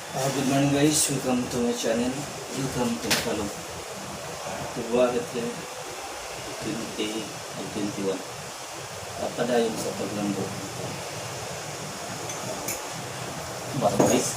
Good morning, guys, welcome to my channel. Welcome to Tagalog. February 3, 20 21. Padayon sa paglambo. Baro, guys.